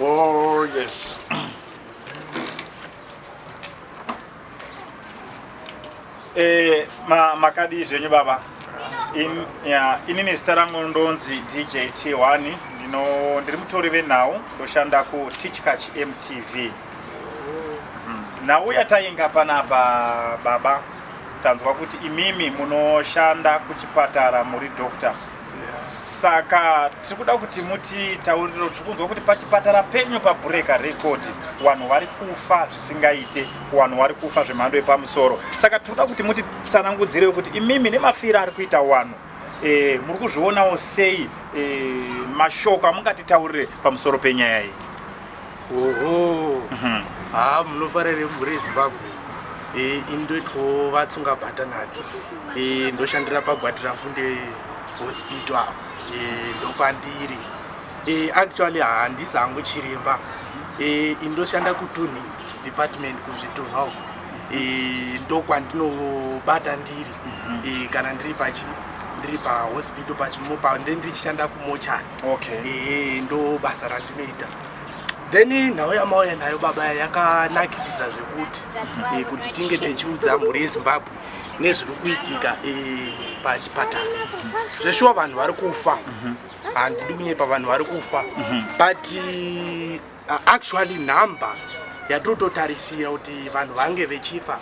Oh yes. Eh, ma, makadii zvenyu baba? In, ya, inini zita rangu ndonzi DJ T1 ndino ndiri mutori venhau ndoshanda ku Tichkach MTV. Nhau yatainga panapa baba tanzwa kuti imimi munoshanda kuchipatara muri doctor saka tiri kuda kuti mutitaurire tiri kunzwa kuti pachipatara penyu pabreaker record vanhu vari kufa zvisingaite vanhu vari kufa zvemhando yepamusoro saka tiri kuda kuti mutitsanangudzire kuti imimi nemafiro ari kuita vanhu e, muri kuzvionawo sei e, mashoko amungatitaurire pamusoro penyaya iyi Oho. Haa munofara here mhuri yeZimbabwe? Eh, ini ndoitwawo Vatsunga Butternut. Eh, ndoshandira paGwatirafunde Hospital apo. Eh, ndopandiri. Eh, actually handisi hangu chiremba. Eh, ini ndoshanda kutuning department kuzvitunha uko. Eh, ndokwandinobata ndiri. Eh, kana ndiri pachi ndiri pahospital pachimopa ndendirichishanda kumochari. Okay. Eh, ndo basa randinoita. Then nhau yamauya nayo baba yakanakisisa zvekuti eh, kuti tinge tichiudza mhuri yeZimbabwe nezviri kuitika eh, pachipatara. Zveshuwa vanhu vari kufa, handidi kunyepa, vanhu vari kufa, but actually number yatinototarisira kuti vanhu vange vechifa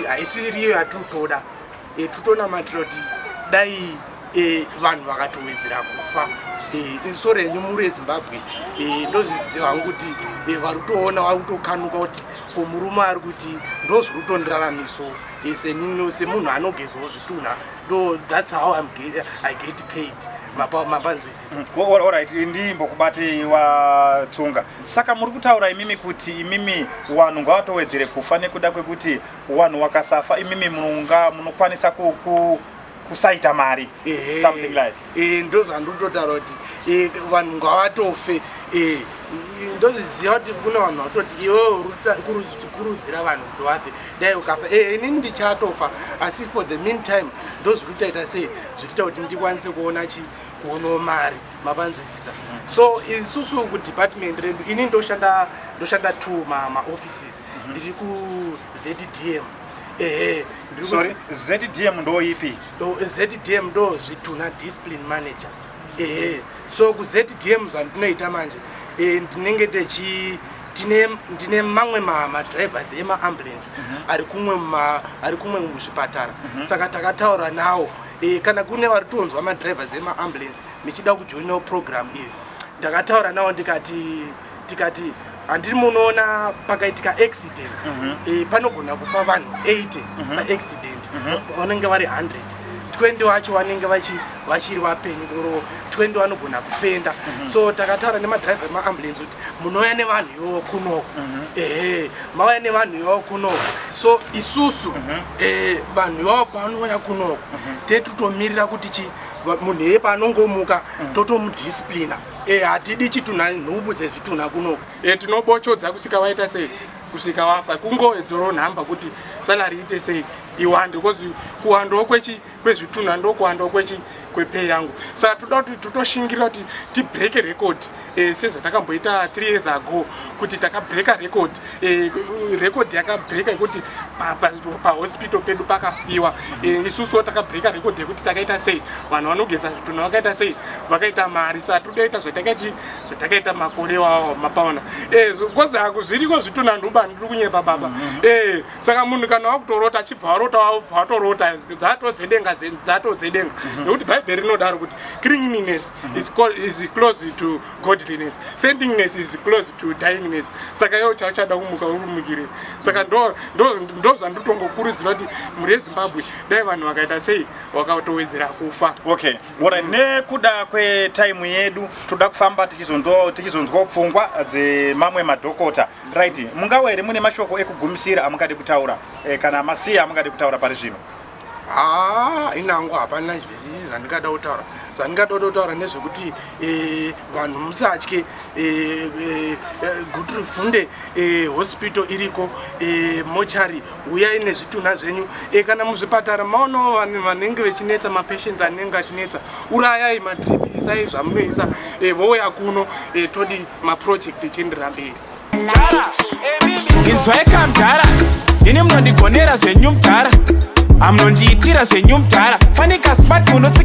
haisi riyo yatinotoda. Totonamatira kuti dai vanhu vakatowedzera kufa. Sorry henyu mhuri yeZimbabwe, ndozviziva hangu kuti vari kutoona vari kutokanuka kuti ko murume ari kuti ndozviri kutondiraramiso senino semunhu anogezwawo zvitunha, ndo that's how I get paid. Mapanzwisisa? Alright, ndimbokubatei Watsunga. Saka muri kutaura imimi kuti imimi vanhu ngavatowedzere kufa nekuda kwekuti vanhu vakasafa imimi munonga munokwanisa kusaita mari, something like? Ndo zvandinototaura kuti vanhu ngavatofe. Ndozviziva kuti kune vanhu vatoti iwewe uri kurudzira vanhu kuti vafe, dai ukafa. Inini ndichatofa, asi for the meantime ndo zviri kutoita sei, zviri kuita kuti ndikwanise kuona chi kuonawo mari. Mapanzwisisa? So isusu kudepartment redu, ini ndoshanda two maoffices. Ndiri kuZDM, ehe. Sorry, ZDM ndo ipi? ZDM ndo zvitunha discipline manager, ehe. So kuZDM zvandinoita manje, ndinenge ndechi tine ndine mamwe madrivers emaambulance ari kumwe muzvipatara. Saka takataura nawo, kana kune vari kutonzwa madrivers emaambulance michida kujoinawo program iyi, ndakataura nawo ndikati tikati handiri munoona pakaitika accident, panogona kufa vanhu 80 paaccident, vanenge vari 100, 20 vacho vanenge vachiri vapenyu, oro 20 vanogona kufenda. So takataura nemadhiraivha emaambulance kuti munouya nevanhu ivovo kunoko, ehe, mauya nevanhu ivavo kunoko. So isusu vanhu ivavo pavanouya kunoko, tetutomirira kuti chi munhu iye paanongomuka totomudisciplina. Hatidi chitunha, nhubu dzezvitunha kunoko. Tinobochodza kusvika vaita sei, kusvika vafa, kungowedzerawo nhamba kuti salary iite sei, iwande, because kuwandawo kwezvitunha ndokuwandawo kwepay yangu. Saka toda kuti totoshingirira kuti tibreake record, sezvatakamboita 3 years ago, kuti takabreaka record, record yakabreaka yekuti pahospital pedu pakafiwa. Isusuwo takabreaka record yekuti takaita sei, vanhu vanogeza zvitunha vakaita sei, vakaita mari. Saka todaita zvatakaita makore wawo, mapaona? Because ako zviriko zvitunha nduba, ndiri kunyepa baba? Saka munhu kana wakutorota, achibva warota, wabva watorota dzatodzedenga, dzatodzedenga, nekuti Bhaibheri rinodaro kuti cleanliness is close to godliness, faintingness is close to dyingness. Saka iwe chauchada kumuka uri saka ndo zvanditongokurudzira kuti mhuri yeZimbabwe dai vanhu vakaita sei, vakatowedzera kufa. Okay, alright, nekuda kwetime yedu toda kufamba tichizonzwawo pfungwa dzemamwe madhokota. Right, mungawa here mune mashoko ekugumisira amungade kutaura, kana masiya amungade kutaura pari zvino? Haa, inangu hapana zvandingada kutaura. Zvandingada kutaura nezvekuti vanhu musatye, Guturufunde hospital iriko, mochari, uyai nezvitunha zvenyu. Kana muzvipatara maonawo vanhu vanenge vechinetsa, mapatients anenge achinetsa, urayai madrip, isai zvamunoisa, vouya kuno, todi maproject echienderera mberi. Inzwaika mudhara, ini munondigonera zvenyu mudhara, hamunondiitira zvenyu mudhara, fanika smart munotsika.